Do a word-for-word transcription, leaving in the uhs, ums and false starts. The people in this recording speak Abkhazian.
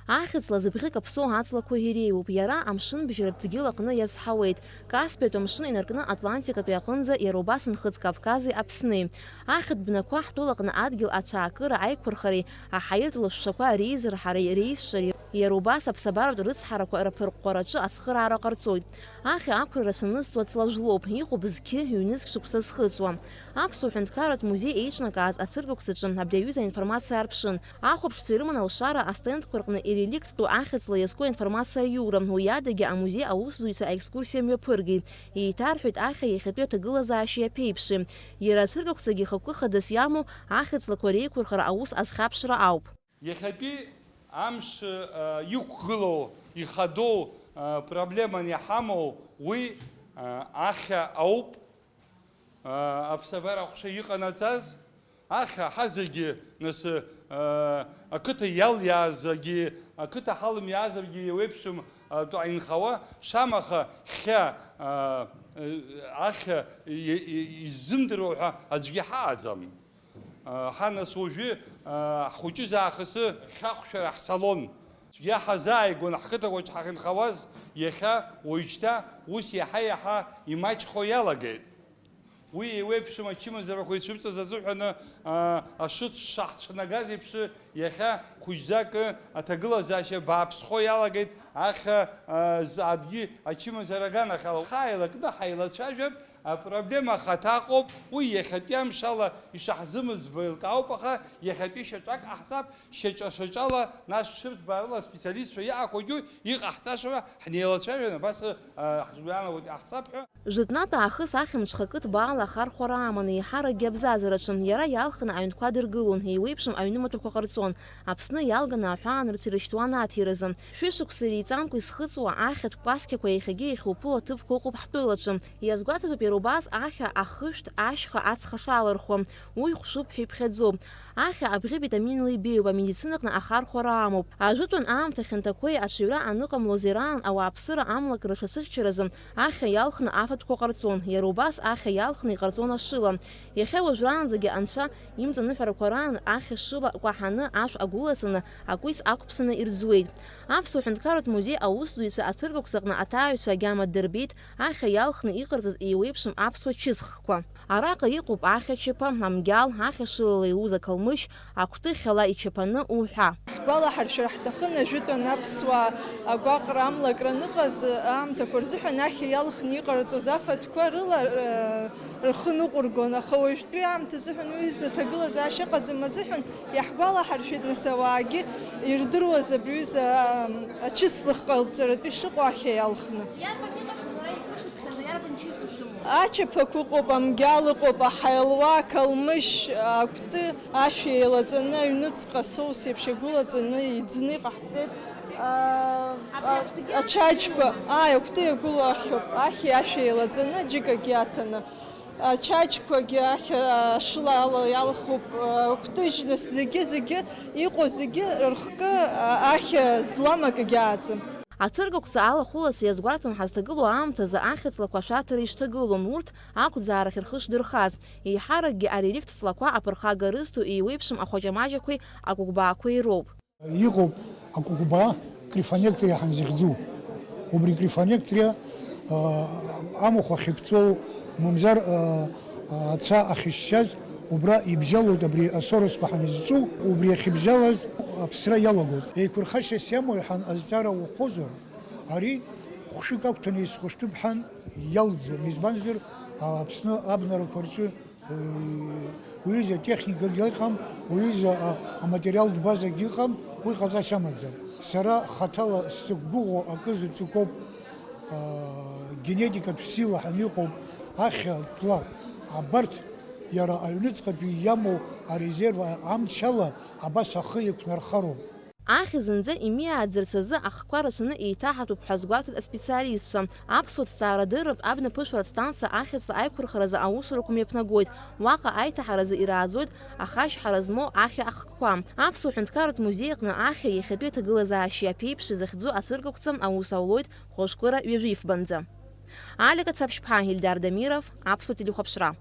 Ахьӡла зыбӷьы каԥсоу аҵлақәа иреиуоуп. Иара амшынбжьаратә дгьыл аҟны иазҳауеит. Каспиатә амшын инаркны Атлантикатәи аҟынӡа, иара убас Нхыҵ Кавкази Аԥсни. Ахьатә бнақәа ҳтәылаҟны адгьыл ацәаакыра аиқәырхареи аҳаиртә лышәшәақәа реизырҳареи реизшареи, иара убас аԥсабаратә рыцҳарақәа рԥырҟәҟәараҿы ацхыраара ҟарҵоит. Ахьа ақәра рацәаны зҵуа ҵла жәлоуп, иҟоуп зқьы, ҩнызқь шықәса зхыҵуа. Аԥсуа ҳәынҭқарратә музеи еиҿнакааз ацәыргақәҵаҿы абри аҩыза аинформациа арԥшын. Ахәаԥшцәа ирыман алшара астендқәа рҟны иреликттәу ахьӡла иазку аинформациа аиура, уи адагьы амузеи аусзуҩцәа аекскурсиа мҩаԥыргеит. Еиҭарҳәеит ахьа иахьатәи аҭагылазаашьеи аԥеиԥши. Иара ацәыргақәҵагьы хықәкы хадас иамоу ахьӡлақәа реиқәырхара аус азхьаԥшра ауп. Иахьатәи амш, а, иқәгылоу, ихадоу, а, проблеман иҳамоу уи, а, ахьа ауп. А, аԥсабара аҟәша иҟанаҵаз, ахьа ҳазегьы, нас, а, ақыҭа иалиаазаргьы, ақыҭа ҳалымиаазаргьы еиуеиԥшым атәы инхауа, шамаха хьа, а, ахьа и-, и-, иззымдыруа ҳәа аӡәгьы ҳаҟаӡам. Ҳа нас уажәы, ҳхәыҷыз аахысы хьахәшәара ҳцалон. Цәгьа ҳазааигәан ҳқыҭақәаҿ ҳахьынхауаз, иахьа уажәшьҭа ус иаҳа-иаҳа имаҷхо иалагеит. Уи еиуеиԥшым ачымазарақәа ицәыбҵаз азыҳәаны, ашыцәша ҳцәнагаз еиԥш, иахьа хәыҷӡакы аҭагылазаашьа бааԥсхо иалагеит, ахьа, зынгьы ачымазара аганахьала. Ҳаилакны ҳаилацәажәап. Апроблема ахаҭа ыҟоуп, уи иахьатәи амшала ишаҳзымыӡбо еилкаауп, аха иахьатәи шьаҿак ҟаҳҵап, шьаҿа-шьаҿала, нас ҽырҭбаарыла аспециалистцәа иҟақәагьы иҟаҳҵаша ҳәа ҳнеилацәажәан, абас, а, ҳгәы иаанагоит иҟаҳҵап ҳәа. Жәытәнатә аахыс ахьымӡӷ акы ҭбаала ахархәара аман, еиҳаракгьы абзазараҿы. Иара иалхны аҩнқәа дыргылон, еиуеиԥшым аҩнымаҭәақәа ҟарҵон. Аԥсны иалганы аҳәаанырцә ирышьҭуан аҭиразы. Шәышықәса иреиҵамкәа изхыҵуа ахьатә кәасқьақәа иахьагьы иахьуԥыло аҭыԥқәа ыҟоуп ҳтәылаҿы. Иазгәаҭатәуп иара убас ахьа, ахышәҭ, ашьха, ацха шалырхуа. Уи хәшәуп ҳәа иԥхьаӡоуп. Ахьа абӷьы витаминла ибеиоуп, амедицинаҟны ахархәара амоуп. Ажәытәан аамҭа хьанҭақәеи аҽаҩра аныҟамлоз ираан ауааԥсыра амлакра шацәыхьчаразы ахьа иалхны афатәқәа ҟарҵон, иара убас ахьа иалхны иҟарҵон ашыла. Иахьа уажәраанӡагьы анцәа имҵаныҳәарақәа раан ахьа шыла кәаҳаны ашә агәылаҵаны, акәиц ақәԥсаны ирӡуеит. Аԥсуа ҳәынҭқарратә музеи аусзуҩцәа аҭыргақәҵаҟны аҭааҩцәа агьама дырбеит, ахьа иалхны иҟарҵаз еиуеиԥшым аԥсуа чысхқәа. Араҟа иҟоуп ахьачаԥа, амгьал, ахьа шылала иуз ақалмышь, акәты хьала ичаԥаны уҳәа. Ҳгәалаҳаршәар ҳҭахын, ажәытәан аԥсуаа агәаҟра амлакра аныҟаз аамҭақәа рзыҳәан ахьа иалхны иҟарҵоз афатәқәа рыла, э, рхы ныҟәыргон, аха уажәтәи аамҭа азыҳәан уи изы аҭагылазаашьа ыҟаӡам азыҳәан, иаҳгәалаҳаршәеит, нас, ауаагьы ирдыруаз абри аҩыза, а, ачыслых ҟалҵаратәы ишыҟоу ахьа иалхны. Иарбан иҟарҵаз, уара иԥышәыԥхьаӡа, иарбан чысла шәымоу? Ачаԥақәа ыҟоуп, амгьал ыҟоуп, аҳаилуа, ақалмышь, акәты, ашәа еилаҵаны, аҩныҵҟа соус еиԥш иагәылаҵаны иӡны иҟаҳҵеит. А, абри а, акәтыгьы ачаџьқәа, ааи, акәты иагәылахьоуп, ахьи ашәа еилаҵаны, џьыкагьы аҭаны. Ачаџьқәагьы ахьа шыла ала иалхуп, а, кәтыжь, нас зегьы, зегьы, иҟоу зегьы рхкы, а, ахьа злам акгьы ааӡам. Аҭыргақәҵа алахәылацәа иазгәарҭон ҳазҭагылоу аамҭазы ахьаҵлақәа ашәарҭара ишҭагылон урҭ ақәӡаарахь рхы шдырхаз. Еиҳаракгьы ареликттә ҵлақәа аԥырхага рызҭо еиуеиԥшым ахәаҷамаҷақәеи акәыкәбаақәеи роуп. Иҟоуп акәыкәбаа Крифонектрия ҳәа зыхьӡу. Убри Крифонектрия, а, амахә ахьыкҵәоу, мамзар, а, а, ацәа ахьышьшьаз, убра ибжьалоит абри асоросқәа ҳәа изҿу, убри ахьыбжьалаз аԥсра иалагоит. Еиқәырхашьас иамои ҳәа азҵаара уҟәозар, ари хәшәык ақәҭәаны исхәышәтәып ҳәа иалӡом, избанзар, а, Аԥсны абнарақәа рҿы уаҩыза атехникагьы ыҟам, уаҩыза, а, аматериалтә базагьы ыҟам, уи ҟазашьа амаӡам. Сара хаҭала сзықәгәыӷуа акы заҵәык ауп, а, генетикатә сила ҳәа иҟоуп, ахьа, ҵла. Абарҭ иара аҩныҵҟатәи иамоу арезерв амчала абас ахы еиқәнархароуп. Ахьӡ зынӡа имиааӡарц азы ахқәа рацәаны еиҭаҳатәуп ҳәа азгәарҭеит аспециалистцәа. Аԥсуа ҭҵаарадырратә абнаԥышәаратә станциа ахьӡла аиқәырхаразы аусурақәа мҩаԥнагоит. Уаҟа аиҭаҳаразы ираӡоит ахашьҳара змоу ахьа ахкқәа. Аԥсуа ҳәынҭқарратә музеи аҟны ахьа иахьатәи аҭагылазаашьеи аԥеиԥши захьӡу ацәыргақәҵа аус аулоит хәажәкыра ҩажәифбанӡа. Алика Цаԥшьԥҳа, Ильдар Дамиров, Аԥсуа телехәаԥшра.